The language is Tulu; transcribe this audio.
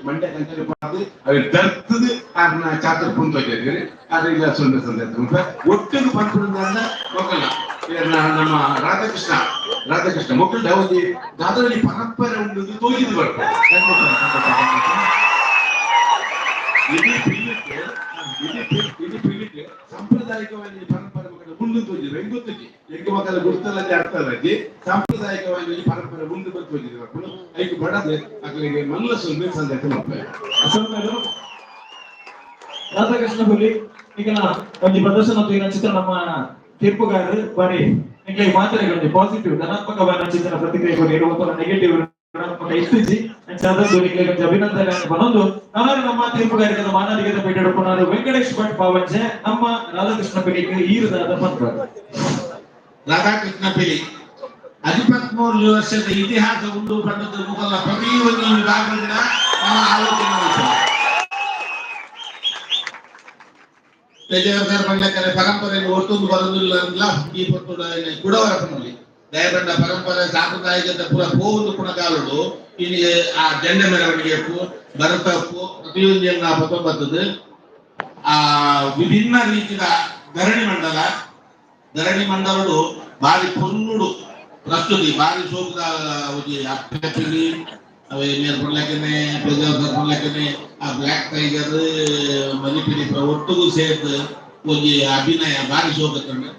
ಮಂಡ್ಯ ಕಂಚನೆ ಪಾಡ್ದು ಅವೆ ದರ್ತದು ಆರ್ನ ಚಾತುರ್ ಪುಂತೋಜೆರ್. ಆರ್ ಇಲ್ಲ ಸುಂದರ ಸಂದರ್ಭ ಒಟ್ಟಿಗೆ ಪನ್ಪುನಂದ ಮೊಕಲ್ನ ಇರ್ನ ನಮ್ಮ ರಾಧಾಕೃಷ್ಣ, ರಾಧಾಕೃಷ್ಣ ಮೊಕಲ್ಡ ಒಂಜಿ ದಾದರಲ್ಲಿ ಪರಂಪರೆ ಉಂಡು ತೋಜಿದ್ ಬರ್ಪುಂಡು. ಖಂಡಿತ ಖಂಡಿತ ಖಂಡಿತ. ಇಡೀ ಪಿಲಿಟ್ ಇಡೀ ಇಡೀ ಪಿಲಿಟ್ ಸಾಂಪ್ರದಾಯಿಕವಾಗಿ ಪರಂಪರೆ ಮಕ್ಕಳ ಉಂಡು ತೋಜಿದ್ರು. ಹೆಂಗ್ ಗೊತ್ತಿಜ್ಜಿ ಎಂಕ್ ಮಕ್ಕಳ ಗುರ್ತಲಜ್ಜಿ, ಅರ್ಥಲಜ್ಜಿ. ಸಾಂಪ್ರದಾಯಿಕವಾಗಿ ಪರಂಪರೆ ಉಂಡು ಬಂದು ತೋಜಿದ್ರು ಮಕ್ಕಳು. ಐಕ್ ಬಡದೆ ಅಕ್ಲೆಗೆ ಮಲ್ಲ ಸುಲ್ಮೆ ಸಂದೇಶ ಮಾಡ್ತಾರೆ. ಸೊಲ್ಮೆಲು ರಾಧಾಕೃಷ್ಣ ಹುಲಿ. ಈಗಿನ ಒಂಜಿ ಪ್ರದರ್ಶನ ತೂಯಿನ ಚಿತ್ರ ನಮ್ಮ ತೀರ್ಪುಗಾರರು ಬಾರಿ ನಿಕ್ಲೆಗ್ ಮಾತೆರೆಗ್ ಒಂಜಿ ಪಾಸಿಟಿವ್ ಧನಾತ್ಮಕವಾದ ಚಿತ್ರನ ಪ್ರತಿಕ್ರಿಯೆ ಕೊರಿಯೆರ್. ಒಪ್ಪಲ ನೆಗೆಟಿವ್, ಋಣಾತ್ಮಕ ಇತ್ತಿಜಿ. ಅಂಚಾದ ನಿಕ್ಲೆಗ್ ಒಂಜಿ ಅಭಿನಂದನೆ ಪನೊಂದು ನಾನು ನಮ್ಮ ತೀರ್ಪುಗಾರಿಕೆದ ಮಾನಾದಿಗೆದ ಪೇಟೆ ಪುನಾರು ವೆಂಕಟೇಶ್ ಭಟ್ ಪಾವಂಜೆ, ನಮ್ಮ ರಾಧಾಕೃಷ್ಣ ಪಿಲಿಕ್ ಈರುದಾದ ಪನ್ಪರ್? ರಾಧಾಕೃಷ್ಣ ಪಿಲಿ 13 ವರ್ಷದ ಇತಿಹಾಸ ಉಂಡು ಪಂಡದ್ದು ಮುಗಲ್ಲ. ಪ್ರತಿ ಒಂದು ವಿಭಾಗದ ನಮ್ಮ ಆಲೋಚನೆ ಮಾಡ್ತಾರೆ. ಪೇಜಾವರ ಪಂಡಕರೆ ಪರಂಪರೆ ಒಟ್ಟೊಂದು ಬರೋದಿಲ್ಲ ಅಂದ್ಲ ಈ ಪೊತ್ತುಡ ಕುಡವರ ಪನ್ನುಲಿ. ದಯಪಂಡ ಪರಂಪರೆ ಸಾಂಪ್ರದಾಯಿಕತೆ ಪೂರ ಪೋವೊಂದು ಪುಣಕಾಲುಡು ಇನಿ ಆ ಜೆಂಡೆ ಮೆರವಣಿಗೆ ಉಪ್ಪು, ಭರತ ಉಪ್ಪು, ಪ್ರತಿಯೊಂದು ಪತ್ತೊಂಬತ್ತದು ಆ ವಿಭಿನ್ನ ರೀತಿಯ ಧರಣಿ ಮಂಡಲ. ಧರಣಿ ಮಂಡಲಡು ಬಾರಿ ಪೊನ್ನುಡು ಪ್ರಸ್ತುತಿ, ಬಾರಿ ಸೋಕುದ ಒಂಜಿ ಅಪ್ಪೆ ಪಿಲಿ ಅವೆ ಮೇರ್ ಪನ್ಲೆಕ್ಕನೆ, ಪೇಜಾವರ ಪನ್ಲೆಕ್ಕನೆ ಆ ಬ್ಲ್ಯಾಕ್ ಟೈಗರ್ ಮನಿಪಿಲಿ ಒಟ್ಟುಗು ಸೇರ್ದು ಒಂಜಿ ಅಭಿನಯ ಬಾರಿ ಸೋಕುಂಡು.